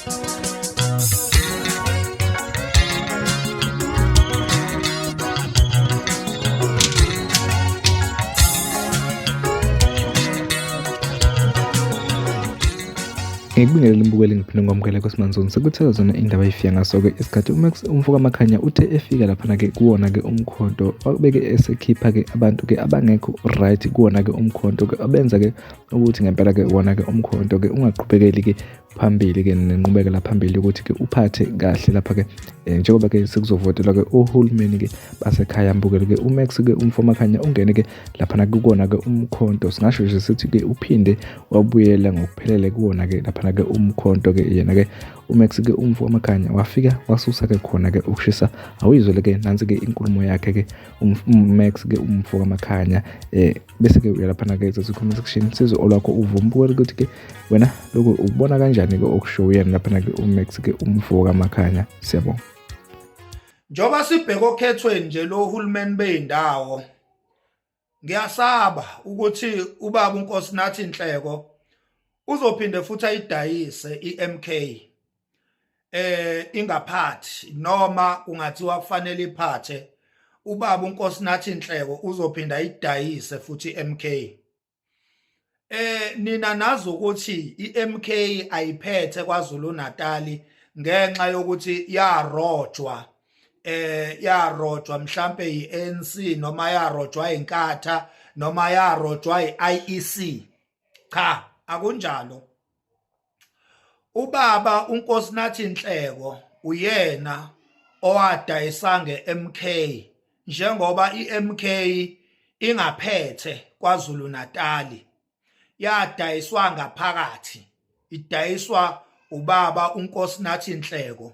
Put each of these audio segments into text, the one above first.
Ngikubingelele mbukeli ngiphinde ngomukele kwesimanzoni sekuthela zona indaba ifika ngaso-ke isikhathi uMax umfoka Makhanya uthe efika laphana-ke kuwona-ke umkhonto wabeke esekhipha-ke abantu-ke abangekho right kuwona-ke umkhonto-ke abenza-ke ukuthi ngempela-ke wona-ke umkhonto-ke ungaqhubekeli-ke phambili-ke nenqubekela phambili ukuthi-ke uphathe kahle lapha-ke um njengoba-ke sekuzovotelwa-ke ohulumeni-ke basekhaya mbukeli-ke uMax-ke umfomakhanya ungene-ke laphana kukona-ke umkhonto singasho nje sithi-ke uphinde wabuyela ngokuphelele kuwona-ke laphana-ke umkhonto-ke yena-ke uMax-ke umfo wamakhanya wafika wasusa-ke khona-ke ukushisa awuyizwele-ke nansi-ke inkulumo yakhe-ke uMax-ke umfo kamakhanya um bese-ke uyalaphana-ke comment section sizwe olwakho uvumbukela ukuthi-ke wena lokhu ukubona kanjani-ke okushow yena laphana-ke uMax-ke umfo kamakhanya siyabonga. Njengoba sibheke okhethweni nje lo hulumeni beyindawo ngiyasaba ukuthi ubaba uNkosinathi Nhleko uzophinde futhi ayidayise iMK ingaphathi noma kungathiwa kufanele iphathe ubaba uNkosinathi Nhleko uzophinda ayidayise futhi iMK. Nina nazi ukuthi iMK ayiphethe kwaZulu Natal ngenxa yokuthi yarojwa yarojwa mhlambe iANC noma yarojwa iNkatha noma yarojwa iIEC. Cha, akunjalo. Ubaba uNkosinathi Nhleko uyena owadayisa nge-MK njengoba i-MK ingaphethe KwaZulu Natali yadayiswa ngaphakathi idayiswa ubaba uNkosinathi Nhleko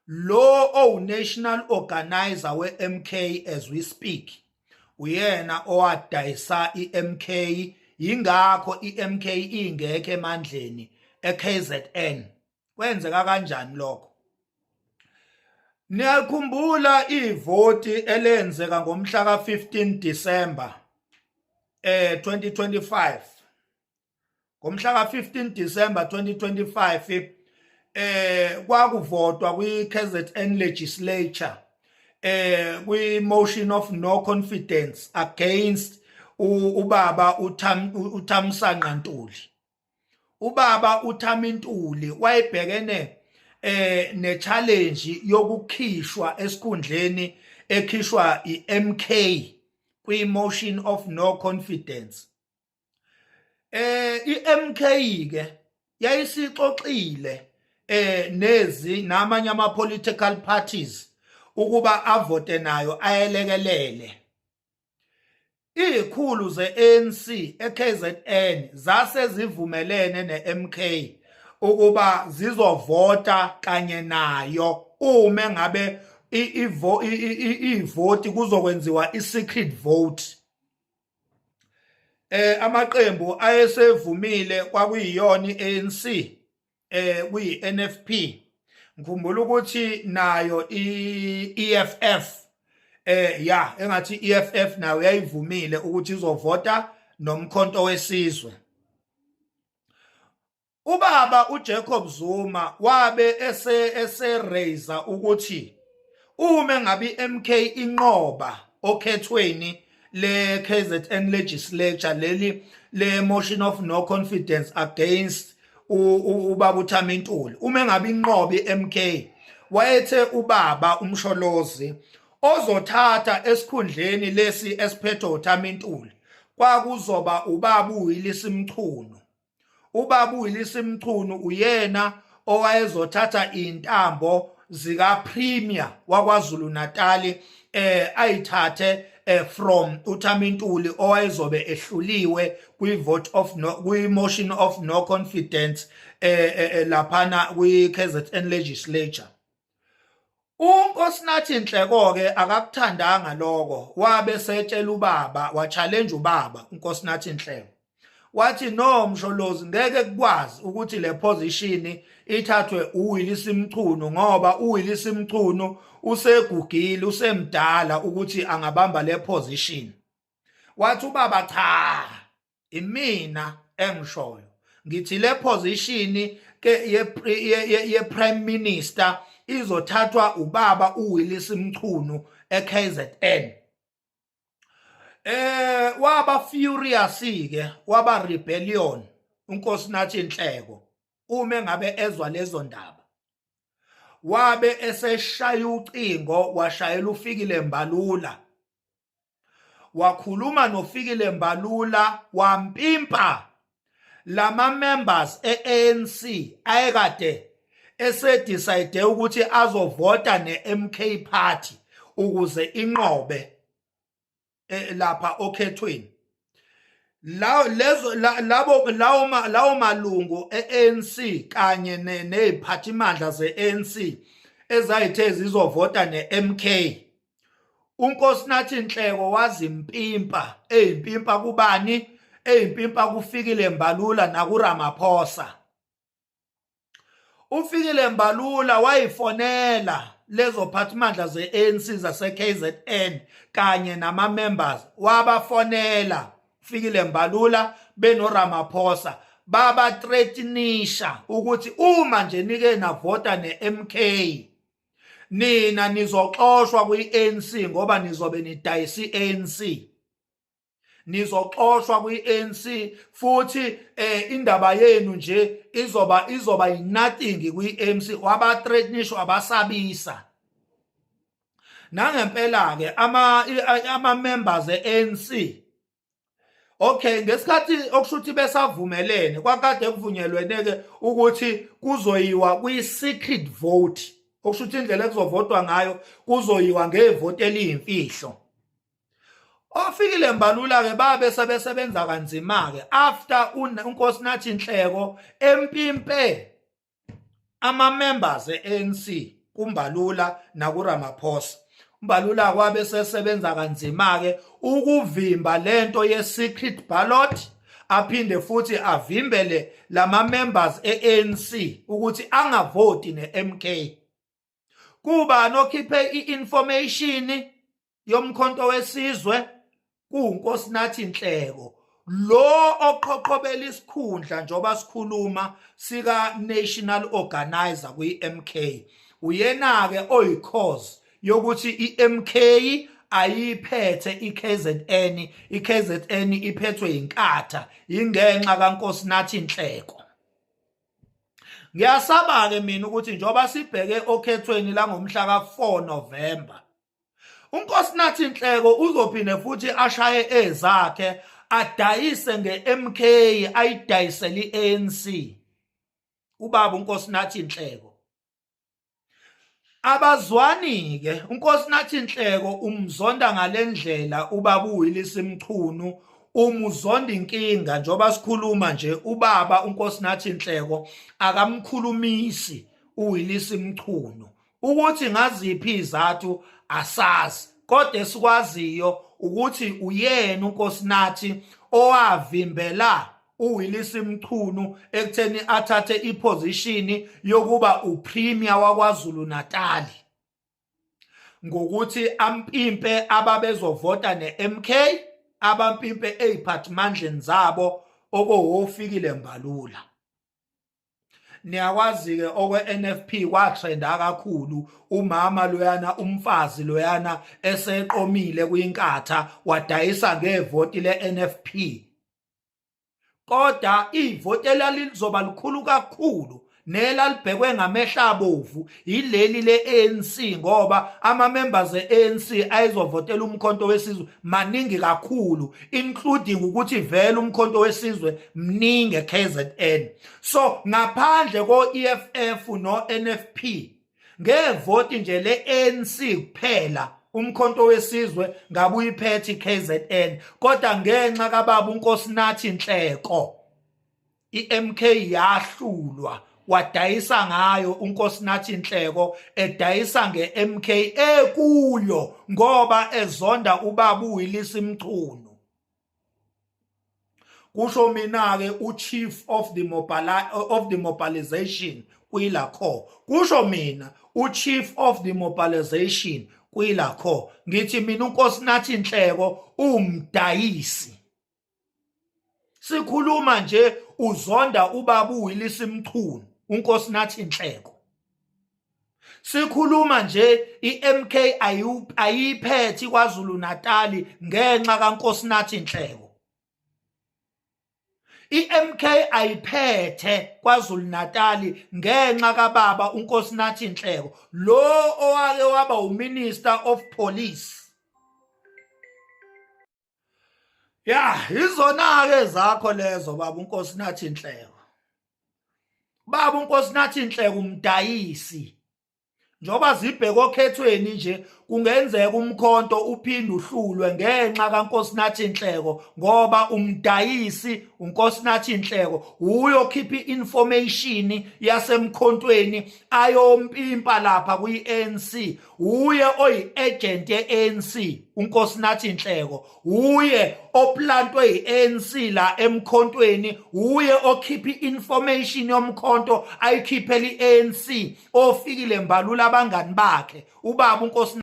lo owu-national organizer we-MK as we speak. Uyena owadayisa iMK, yingakho iMK ingekho emandleni eKZN. Kwenzeka kanjani lokho? Niyakhumbula ivoti elenzeka ngomhla ka-15 December 2025? Ngomhla ka-15 December 2025 kwakuvotwa kwi-KZN legislature kwi-motion of no confidence against ubaba uThamsanqa Ntuli. Ubaba uThami Ntuli wayebhekene ne-challenge yokukhishwa esikhundleni ekhishwa i-MK kwi-motion of no confidence. IMK ke yayisixoxile nezi namanye ama political parties ukuba avote nayo ayelekelele. Izikhulu ze-ANC eKZN zase zivumelene ne-MK ukuba zizovota kanye nayo uma ngabe ivoti kuzokwenziwa i-secret vote. Amaqembu ayesevumile kwakuyiyona iANC, kuyi-NFP, ngikhumbula ukuthi nayo i-EFF, ya engathi i-EFF nayo yayivumile ukuthi izovota noMkhonto weSizwe. Ubaba uJacob Zuma wabe ese raise ukuthi uma ngabe iMK inqoba okhethweni le KZN legislature leli le motion of no confidence against ubaba uThami Ntuli, uma ngabe inqoba iMK, wayethe ubaba uMsholozi ozothatha esikhundleni lesi esiphethwe uThami Ntuli kwakuzoba ubaba uWillis Mchunu. Ubaba uWillis Mchunu uyena owayezothatha intambo zika Premier waKwaZulu Natal ayithathe from uThami Ntuli owayezobe ehluliwe kwi vote of no kwi motion of no confidence laphana kwi KZN legislature. UNkosinathi Nhleko ke akakuthandanga lokho, wabe setshela ubaba, wa-challenge ubaba uNkosinathi Nhleko, wathi no Msholozi ngeke kukwazi ukuthi le position ithathwe uWillis Mchunu ngoba uWillis Mchunu usegugile, usemdala ukuthi angabamba le position. Wathi ubaba cha, imina engishoyo ngithi le position ke ye prime minister izothathwa ubaba uWillis Mchunu eKZN. Waba furious ke, waba rebellion uNkosinathi Nhleko uma engabe ezwa lezo ndaba. Wabe eseshaya ucingo, washayela uFikile Mbalula, wakhuluma noFikile Mbalula, wampimpa lama members eANC ayekade esedecide ukuthi azovota neMK Party ukuze inqobe lapha okhethweni. La lezo labo lawo malungu eANC kanye neziphathimandla zeANC ezayithe zizovota neMK, uNkosinathi Nhleko wazimpimpa, eyimpimpa kubani? Eyimpimpa kuFikile Mbalula nakuRamaphosa. UFikile Mbalula wayifonela lezo phathimandla ze-ANC zase-KZN kanye nama-members, wabafonela Fikile Mbalula benoRamaphosa, babathreatenisha ukuthi uma nje nike navota ne-MK, nina nizoxoshwa kwi-ANC ngoba nizobe nidayisa i-ANC, nizoxoshwa kwi-ANC futhi indaba yenu nje izoba nothing kwi-ANC. Wabathreatenisha, wabasabisa. Nangempela ke ama members e-ANC, okay, ngesikhathi okushuthi besavumelene, kwakade kuvunyelwene ke ukuthi kuzoyiwa kwi-secret vote, okushuthi indlela ekuzovotwa ngayo kuzoyiwa ngevoti eliyimfihlo. OFikile Mbalula ke babe sebesebenza kanzima ke after uNkosinathi Nhleko empimpe ama members eANC kuMbalula nakuRamaphosa. Mbalula kwabe sesebenza kanzima ke ukuvimba lento ye secret ballot, aphinde futhi avimbele lama members eANC ukuthi angavoti neMK. Kuba nokhiphe iinformation yoMkhonto weSizwe kuNkosinathi Nhleko lo oqhoqhobela isikhundla njoba sikhuluma sika national organizer kwi-MK. Uyena ke oyicause yokuthi iMK ayiphethe iKZN, iKZN iphethwe inkatha ingenxa kaNkosinathi Nhleko. Ngiyasaba ke mina ukuthi njoba sibheke okhethweni la ngomhla ka4 November, uNkosinathi Nhleko uzophinde futhi ashaye ezakhe, adayise ngeMK, ayidayisele iANC. Ubaba uNkosinathi Nhleko abazwani ke. uNkosinathi Nhleko umzonda ngalendlela ubaba uWillis Mchunu, umuzonda inkinga. Njoba sikhuluma nje, ubaba uNkosinathi Nhleko akamkhulumisi uWillis Mchunu, ukuthi ngaziphi izathu asazi, kodwa esikwaziyo ukuthi uyena uNkosinathi owavimbela uWillis Mchunu ekutheni athathe iposition yokuba upremier wakwaZulu Natal ngokuthi ampimpe ababezovota neMK, abampimpe eziphathimandleni zabo okowoFikile Mbalula. Niyakwazi ke okwe NFP kwatrenda kakhulu, umama loyana, umfazi loyana eseqomile kwinkatha, wadayisa ngevoti leNFP, kodwa ivoti elalizoba likhulu kakhulu nelalibhekwe ngamehla abovu yileli le-ANC, ngoba ama-members e-ANC ayezovotela uMkhonto weSizwe maningi kakhulu, including ukuthi vele uMkhonto weSizwe mningi e-KZN. So ngaphandle ko-EFF no-NFP, ngevoti nje le-ANC kuphela, uMkhonto weSizwe ngabe uyiphethe iKZN, kodwa ngenxa kababa uNkosinathi Nhleko iMK yahlulwa. Wadayisa ngayo uNkosinathi Nhleko, edayisa ngeMK ekuyo ngoba ezonda ubaba uWillis Mchunu. Kusho mina ke, uchief of the mobilization kuyilakho, kusho mina, uchief of the mobilization kuyilakho, ngithi mina uNkosinathi Nhleko umdayisi. Sikhuluma nje uzonda ubaba uWillis Mchunu. uNkosinathi Nhleko. Sikhuluma nje iMK ayiphethe kwaZulu Natal ngenxa kaNkosinathi Nhleko. IMK ayiphethe kwaZulu Natal ngenxa kababa uNkosinathi Nhleko lo owake waba uMinister of Police. Ya, izona-ke zakho lezo baba uNkosinathi Nhleko. Baba uNkosinathi Nhleko umdayisi. Njengoba zibheke okhethweni nje kungenzeka umkhonto uphinde uhlulwe ngenxa kaNkosinathi Nhleko ngoba umdayisi uNkosinathi Nhleko wuye okhipha i-information yasemkhontweni ayompimpa lapha kwi-ANC. Wuye oyi-agent ye-ANC uNkosinathi Nhleko, wuye oplantwe yi-ANC la emkhontweni, wuye okhipha i-information yomkhonto ayikhiphela i-ANC ofikile mbalula abangani bakhe ubaba uNkosi.